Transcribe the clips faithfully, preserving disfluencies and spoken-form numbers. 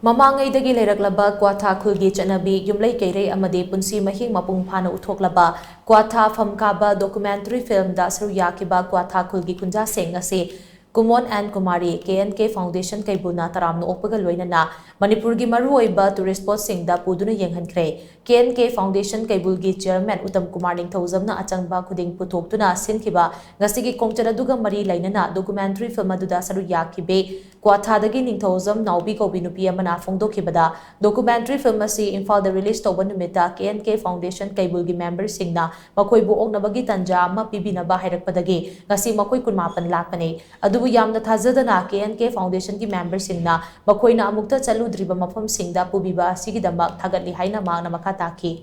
ꯃꯃꯥꯡꯉꯩꯗꯒꯤ ꯂꯩꯔꯛꯂꯕ ꯀ꯭ꯋꯥꯊꯥ ꯈꯨꯜꯒꯤ ꯆꯠꯅꯕꯤ, ꯌꯨꯝꯂꯩ ꯀꯩꯔꯩ ꯑꯃꯗꯤ ꯄꯨꯟꯁꯤ ꯃꯍꯤꯡ ꯃꯄꯨꯡ ꯐꯥꯅ ꯎꯠꯊꯣꯛꯂꯕ ꯀ꯭ꯋꯥꯊꯥ ꯐꯝ ꯀꯥꯕ documentary filmꯗ ꯁꯔꯨꯛ ꯌꯥꯈꯤꯕ ꯀ꯭ꯋꯥꯊꯥ ꯈꯨꯜꯒꯤ ꯈꯨꯟꯖꯥꯁꯤꯡ ꯑꯁꯤ Kumon and Kumari, K N K Foundation ꯀꯩꯕꯨꯜꯅ ꯇꯔꯥꯝꯅ ꯑꯣꯛꯄꯒ ꯂꯣꯏꯅꯅ ꯃꯅꯤꯄꯨꯔꯒꯤ ꯃꯔꯨꯑꯣꯏꯕ tourist spotꯁꯤꯡꯗ ꯄꯨꯗꯨꯅ ꯌꯦꯡꯍꯟꯈ꯭ꯔꯦ꯫ K N K Foundation ꯀꯩꯕꯨꯜꯒꯤ chairman Uttam Kumar ꯅꯤꯡꯊꯧꯖꯝꯅ ꯑꯆꯪꯕ ꯈꯨꯗꯤꯡ ꯄꯨꯊꯣꯛꯇꯨꯅ ꯁꯤꯟꯈꯤꯕ ꯉꯁꯤꯒꯤ ꯈꯣꯡꯆꯠ ꯑꯗꯨꯒ ꯃꯔꯤ ꯂꯩꯅꯅ documentary film ꯑꯗꯨꯗ ꯁꯔꯨꯛ ꯌꯥꯈꯤꯕꯤ ꯀ꯭ꯋꯥꯊꯥꯗꯒꯤ ꯅꯤꯡꯊꯧꯖꯝ ꯅꯥꯎꯕꯤ ꯀꯧꯕꯤ ꯅꯨꯄꯤ ꯑꯃꯅ ꯐꯣꯡꯗꯣꯛꯈꯤꯕꯗ, documentary film ꯑꯁꯤ ꯏꯝꯐꯥꯜꯗ release ꯇꯧꯕ ꯅꯨꯃꯤꯠꯇ K N K Foundation ꯀꯩꯕꯨꯜꯒꯤ memberꯁꯤꯡꯅ ꯃꯈꯣꯏꯕꯨ ꯑꯣꯛꯅꯕꯒꯤ ꯇꯟꯖꯥ ꯑꯃ ꯄꯤꯕꯤꯅꯕ ꯍꯥꯏꯔꯛꯄꯗꯒꯤ ꯉꯁꯤ ꯃꯈꯣꯏ ꯀꯨꯟꯃꯥꯄꯟ ꯂꯥꯛꯄꯅꯤ꯫ ꯑꯗꯨꯕꯨ ꯌꯥꯝꯅ ꯊꯥꯖꯗꯅ K N K Foundationꯒꯤ memberꯁꯤꯡꯅ ꯃꯈꯣꯏꯅ ꯑꯃꯨꯛꯇ ꯆꯠꯂꯨꯗ꯭ꯔꯤꯕ ꯃꯐꯝꯁꯤꯡꯗ ꯄꯨꯕꯤꯕ ꯑꯁꯤꯒꯤꯗꯃꯛ ꯊꯥꯒꯠꯂꯤ ꯍꯥꯏꯅ ꯃꯍꯥꯛꯅ ꯃꯈꯥ ꯇꯥꯈꯤ꯫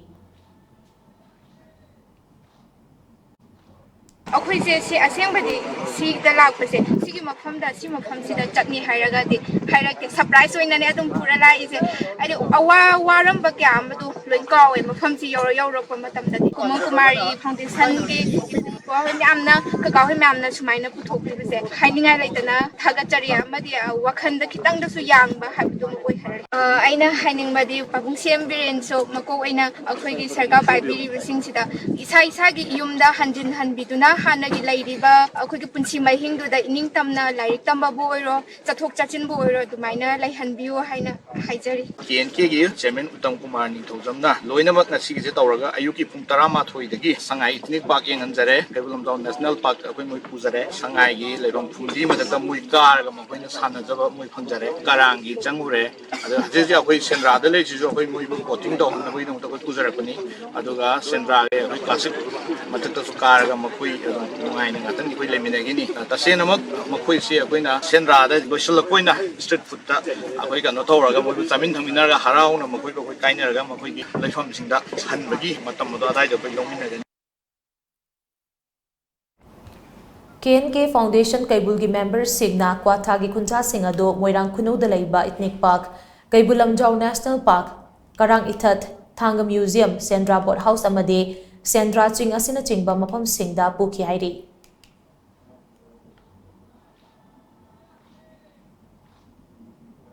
ꯑꯩꯈꯣꯏꯁꯦ ꯁꯤ ꯑꯁꯦꯡꯕꯗꯤ ꯁꯤꯗ ꯂꯥꯛꯄꯁꯦ, ꯁꯤꯒꯤ ꯃꯐꯝꯗ, ꯁꯤ ꯃꯐꯝꯁꯤꯗ ꯆꯠꯅꯤ ꯍꯥꯏꯔꯒꯗꯤ ꯍꯥꯏꯔꯛꯇꯦ, surprise ꯑꯣꯏꯅꯅꯦ ꯑꯗꯨꯝ ꯄꯨꯔ ꯂꯥꯛꯏꯁꯦ꯫ ꯍꯥꯏꯗꯤ ꯑꯋꯥ ꯋꯥꯔꯝꯕ ꯀꯌꯥ ꯑꯃꯗꯣ ꯂꯣꯏ ꯀꯥꯎꯋꯦ ꯃꯐꯝꯁꯤ ꯌꯧꯔ ꯌꯧꯔꯛꯄ ꯃꯇꯝꯗꯗꯤ꯫ ꯀꯨꯃꯣꯟ ꯀꯨꯃꯥꯔꯤ Foundationꯒꯤ ꯏꯄꯨ ꯏꯄ꯭ꯋꯥꯍꯣꯏ ꯃꯌꯥꯝꯅ, ꯀꯀꯥꯍꯣꯏ ꯃꯌꯥꯝꯅ ꯁꯨꯃꯥꯏꯅ ꯄꯨꯊꯣꯛꯄꯤꯕꯁꯦ ꯍꯥꯏꯅꯤꯡꯉꯥꯏ ꯂꯩꯇꯅ ꯊꯥꯒꯠꯆꯔꯤ, ꯑꯃꯗꯤ ꯋꯥꯈꯜꯗ ꯈꯤꯇꯪꯗꯁꯨ ꯌꯥꯡꯕ ꯍꯥꯏꯕꯗꯨꯃ ꯑꯣꯏꯍꯜꯂꯦ꯫ ꯑ, ꯑꯩꯅ ꯍꯥꯏꯅꯤꯡꯕꯗꯤ ꯄꯥꯕꯨꯡ ꯁꯤ ꯑꯦꯝ ꯕꯤꯔꯦꯟꯁꯨ ꯃꯀꯣꯛ ꯑꯣꯏꯅ ꯑꯩꯈꯣꯏꯒꯤ ꯁꯔꯀꯥꯔ ꯄꯥꯏꯕꯤꯔꯤꯕꯁꯤꯡꯁꯤꯗ ꯏꯁꯥ ꯏꯁꯥꯒꯤ ꯌꯨꯝꯗ ꯍꯟꯖꯤꯟ ꯍꯟꯕꯤꯗꯨꯅ ꯍꯥꯟꯅꯒꯤ ꯂꯩꯔꯤꯕ ꯑꯩꯈꯣꯏꯒꯤ ꯄꯨꯟꯁꯤ ꯃꯍꯤꯡꯗꯨꯗ ꯏꯅꯤꯡꯇꯝꯅ ꯂꯥꯏꯔꯤꯛ ꯇꯝꯕꯕꯨ ꯑꯣꯏꯔꯣ, ꯆꯠꯊꯣꯛ ꯆꯠꯁꯤꯟꯕꯨ ꯑꯣꯏꯔꯣ, ꯑꯗꯨꯃꯥꯏꯅ ꯂꯩꯍꯟꯕꯤꯌꯨ ꯍꯥꯏꯅ ꯍꯥꯏꯖꯔꯤ꯫ K N Kꯒꯤ chairman Uttam Kumar ꯅꯤꯡꯊꯧꯖꯝꯅ ꯂꯣꯏꯅꯃꯛ ꯉꯁꯤꯒꯤꯁꯦ ꯇꯧꯔꯒ ꯑꯌꯨꯛꯀꯤ ꯄꯨꯡ ꯇꯔꯥꯃꯥꯊꯣꯏꯗꯒꯤ ꯁꯉꯥꯏ Ethnic Park ꯌꯦꯡꯍꯟꯖꯔꯦ꯫ Keibul Lamjao National Park ꯑꯩꯈꯣꯏ ꯃꯣꯏ ꯄꯨꯖꯔꯦ꯫ ꯁꯉꯥꯏꯒꯤ ꯂꯩꯐꯝ ꯐꯨꯝꯗꯤ ꯃꯊꯛꯇ ꯃꯣꯏ ꯀꯥꯔꯒ ꯃꯈꯣꯏꯅ ꯁꯥꯟꯅꯖꯕ ꯃꯣꯏ ꯐꯪꯖꯔꯦ꯫ ꯀꯔꯥꯡꯒꯤ ꯆꯪꯉꯨꯔꯦ꯫ ꯑꯗꯣ ꯍꯧꯖꯤꯛ ꯍꯧꯖꯤꯛ ꯑꯩꯈꯣꯏ ꯁꯦꯟꯗ꯭ꯔꯥꯗ ꯂꯩꯔꯤꯁꯤꯁꯨ ꯑꯩꯈꯣꯏ ꯃꯣꯏꯕꯨ boating ꯇꯧꯍꯟꯅꯕꯒꯤꯗꯃꯛꯇ ꯑꯩꯈꯣꯏ ꯄꯨꯖꯔꯛꯄꯅꯤ꯫ ꯑꯗꯨꯒ ꯁꯦꯟꯗ꯭ꯔꯥꯒꯤ ꯑꯩꯈꯣꯏ classic ꯃꯊꯛꯇꯁꯨ ꯀꯥꯔꯒ ꯃꯈꯣꯏ ꯑꯗꯨꯝ ꯅꯨꯡꯉꯥꯏꯅ ꯉꯥꯛꯇꯪ ꯑꯩꯈꯣꯏ ꯂꯩꯃꯤꯟꯅꯒꯅꯤ꯫ ꯇꯁꯦꯡꯅꯃꯛ ꯃꯈꯣꯏꯁꯤ ꯑꯩꯈꯣꯏꯅ ꯁꯦꯟꯗ꯭ꯔꯥꯗ ꯂꯣꯏꯁꯤꯜꯂꯛꯄ ꯑꯣꯏꯅ street foodꯇ ꯑꯩꯈꯣꯏ ꯀꯩꯅꯣ ꯇꯧꯔꯒ ꯃꯣꯏꯕꯨ ꯆꯥꯃꯤꯟ ꯊꯛꯃꯤꯟꯅꯔꯒ ꯍꯔꯥꯎꯅ ꯃꯈꯣꯏꯒ ꯑꯩꯈꯣꯏ ꯀꯥꯏꯅꯔꯒ ꯃꯈꯣꯏꯒꯤ ꯂꯩꯐꯝꯁꯤꯡꯗ ꯍꯟꯕꯒꯤ ꯃꯇꯝ ꯑꯗꯣ ꯑꯗꯥꯏꯗ ꯑꯩꯈꯣꯏ ꯂꯧꯃꯤꯟꯅꯒꯅꯤ꯫ K N K Foundation ꯀꯩꯕꯨꯜꯒꯤ memberꯁꯤꯡꯅ ꯀ꯭ꯋꯥꯊꯥꯒꯤ ꯈꯨꯟꯖꯥꯁꯤꯡ ꯑꯗꯨ ꯃꯣꯏꯔꯥꯡ ꯈꯨꯅꯧꯗ ꯂꯩꯕ Ethnic Park, Keibul Lamjao National Park, ꯀꯔꯥꯡ ꯏꯊꯠ, ꯊꯥꯡꯒ Museum, ꯁꯦꯟꯗ꯭ꯔꯥ Boat House ꯑꯃꯗꯤ ꯁꯦꯟꯗ꯭ꯔꯥ ꯆꯤꯡ ꯑꯁꯤꯅꯆꯤꯡꯕ ꯃꯐꯝꯁꯤꯡꯗ ꯄꯨꯈꯤ ꯍꯥꯏꯔꯤ꯫